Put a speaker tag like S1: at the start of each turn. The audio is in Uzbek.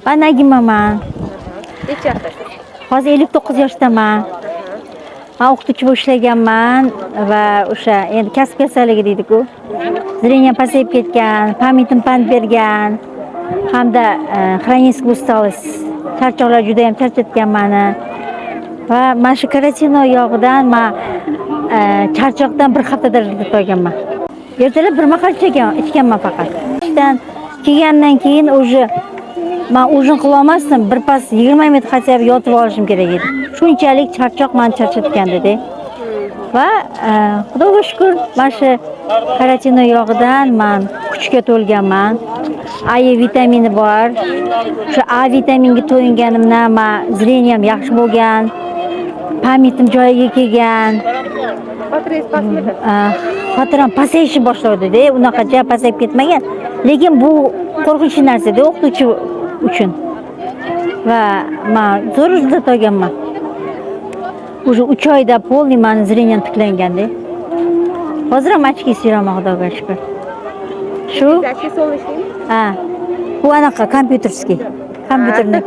S1: Man Nagimaman.
S2: Necha yoshdasiz?
S1: Hozir 59 yoshdaman. Man o'qituvchi bo'lib ishlaganman va o'sha endi kasb kasalligi deydi-ku. Зрение pasayib ketgan, память im pand bergan hamda хронический усталость, charchoqlar juda ham charchatgan mani. Va mana shu karotino yog'idan man charchoqdan bir haftada результат olganman. Ertalab bir mahal ichganman faqat. Ishdan kelgandan keyin уже man ужин qilolmasdim, bir pas 20 minut хотя бы yotib olishim kerak edi. Shunchalik charchoq mani charchatgandi-da. Va Xudoga shukur, mana shu karotino yog'idan man kuchga to'lganman. A, E vitamini bor. Shu A vitaminga to'yinganimdan man зрение m yaxshi bo'lgan, память im joyiga kelgan.
S2: Xotirangiz pastmidi?
S1: Xotiram pasayishni boshladida, unaqacha pasayib ketmagan. Lekin bu qo'rqinchli narsa-da o'qituvchi uchun. Va man zo'r результат olganman. Уже 3 oyda полный mani зрение m tiklanganda. Hozir ham очки yuraman, Xudoga shukur. Shu,
S2: Очки солнечный mi?
S1: Ha. Bu anaqa компьютерский. Kompyuterning.